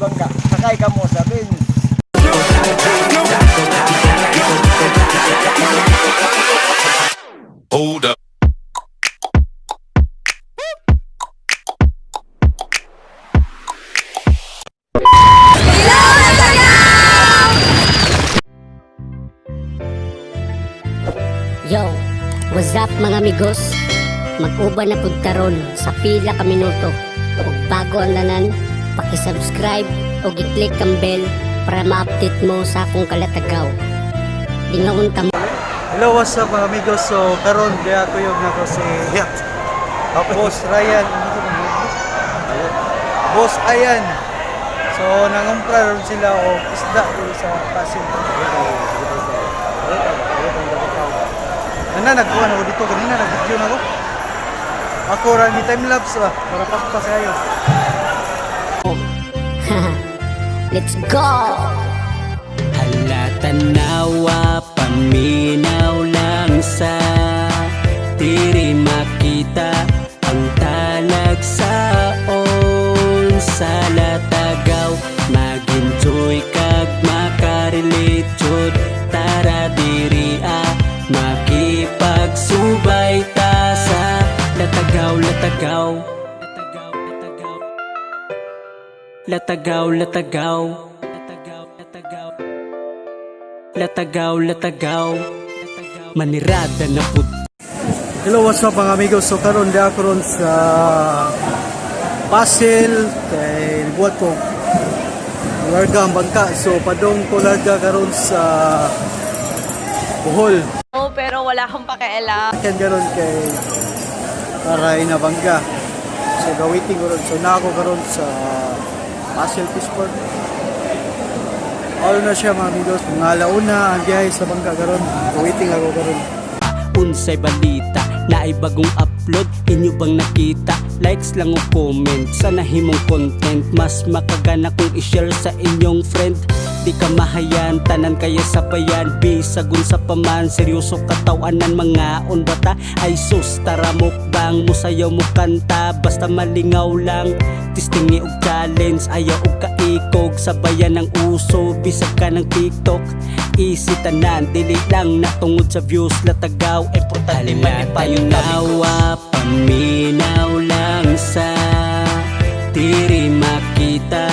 Bangka, sakay ka mo sa Vince. Hold up. Yo, what's up, mga amigos? Mag-uban na pud karon sa pila ka minuto. Ug bago ang tanan, paki-subscribe ug i-click ang bell para ma-update mo sa akong kalatagaw. Lingaon ta mo. Hello, what's up, mga amigos? So, karon diya kuyog na ko si Boss Ryan. Boss Ayan. So, nangumpra ron sila og isda diri sa Pasig. Nana, nagkuha na ko dito. Kanina, nag-video na ko. Ako ra ni time lapse ba? Para paspas kayo. Let's go! Hala, tanawa, paminaw lang sa diri makita ang talag saon sa latagaw. Mag-enjoy kag makarelate jud. Tara diri ah, makipagsubay ta sa latagaw, latagaw. Latagaw, latagaw. Latagaw, latagaw. Latagaw, latagaw. Manirada na pud. Hello, what's up, mga amigos? So karon diya ako ron sa Pasel kay buhat ko larga ang bangka. So padong ko larga karon sa Bohol. Oh, pero wala akong pakialam. Akin karon kay para inabangga. So gawiting ko ron. So na ako karon sa Pasel Fishport. All na siya, mga amigos. Mga alauna ang biyahe sa bangka karon. Waiting ako karon. Unsay balita naay bagong upload, inyo bang nakita? Likes lang o comment sa nahimong content, mas makagana kung i-share sa inyong friend. Di ka mahayan tanan kaya sa bayan, bisag unsa pa man seryoso katawanan mga bata. Ay sus, tara mukbang, musayaw mo kanta, basta malingaw lang. Tistingi og challenge, ayaw og kaikog, sabayan ng uso bisag ka ng TikTok. Easy tanan, dili lang natungod sa views. Latagaw, importante malipayon. Tanawa, paminaw lang sa diri makita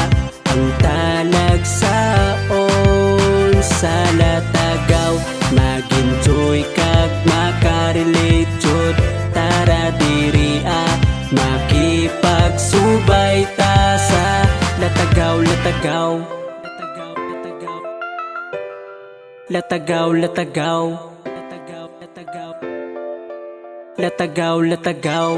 ang talag saon sa latagaw. Mag-enjoy kag makarelate jud. Tara diri ah, makipagsubay ta sa latagaw, latagaw. Latagaw, latagaw. Latagaw, latagaw. Latagaw, latagaw.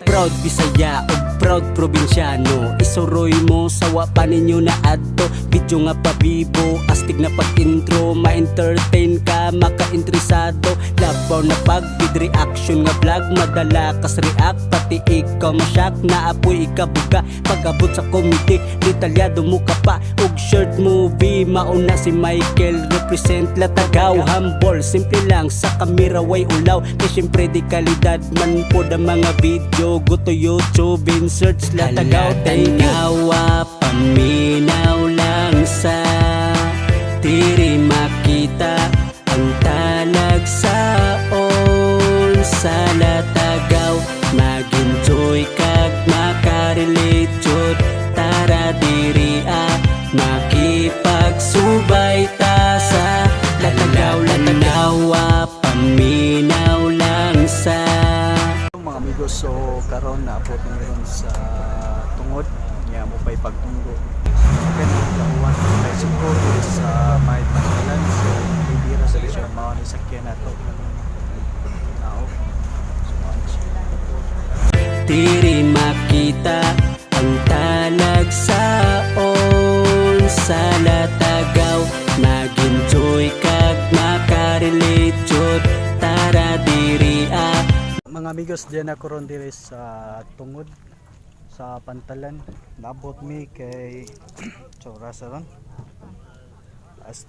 Proud Bisaya ug proud probinsyano. Isuroy mo sa wa pa ninyo na adto. Video nga pabibo, astig na pag-intro. Ma-entertain ka, maka-interesado. Labaw na pag vid reaction nga vlog. Madala kas react, pati ikaw masyak. Naapoy ikabuga, pag-abot sa comedy. Detalyado mo ka pa, ug short movie. Mauna si Michael, represent Latagaw. Humble, simple lang, sa kamera way ulaw. Kaya syempre di kalidad man po ang mga video. Go to YouTube and search Latagaw, thank you. Tanawa, paminaw lang sa diri makita ang talag saon sa latagaw. Mag-enjoy kag makarelate jud. Tara diri ah, makipagsubay ta sa latagaw, latagaw. Paminaw lang sa Mga amigos, so karon naabot na ron sa Tungod niya mo pa'y pagtunggo. Kan kauwan tricycle diri sa may pangalan, so bibira sa siya mao ni sakyan nato. Nao. So mao ni siya. Diri makita ang talag saon sa latagaw. Mag-enjoy kag makarelate jud. Tara diri ah. Mga amigos, diyan ako ron diri sa Tungod sa Pantalan. Naabot mi kay so rasa ron. Alas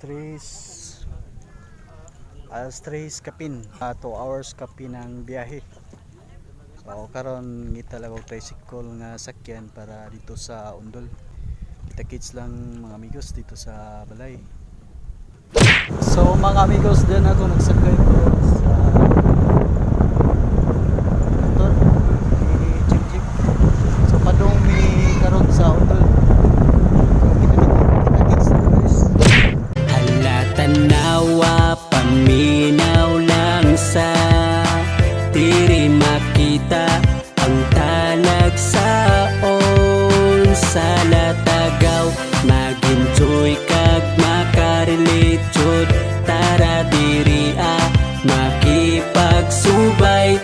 3 kapin, 2 hours kapin ang biyahe. So karon ngita lang og tricycle nga sakyan para dito sa Undol. Kita-kits lang, mga amigos, dito sa balay. So mga amigos, din ako nagsakay ko sa motor ni Jeep Jeep. So padung mi karon sa Utol. So kita-kits na, guys. Hala, tanawa, paminaw lang sa diri makita ang talagsaon sa Latagaw. Mag-enjoy kag makarelate jud. Tara diri ah, makipagsubay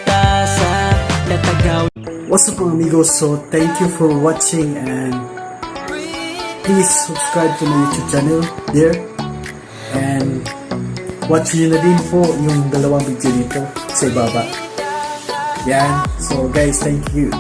ta sa Latagaw. What's up, mga amigos? So thank you for watching and please subscribe to my YouTube channel there and watch nyo na din po yung dalawang video dito sa ibaba. Yan. So guys, thank you.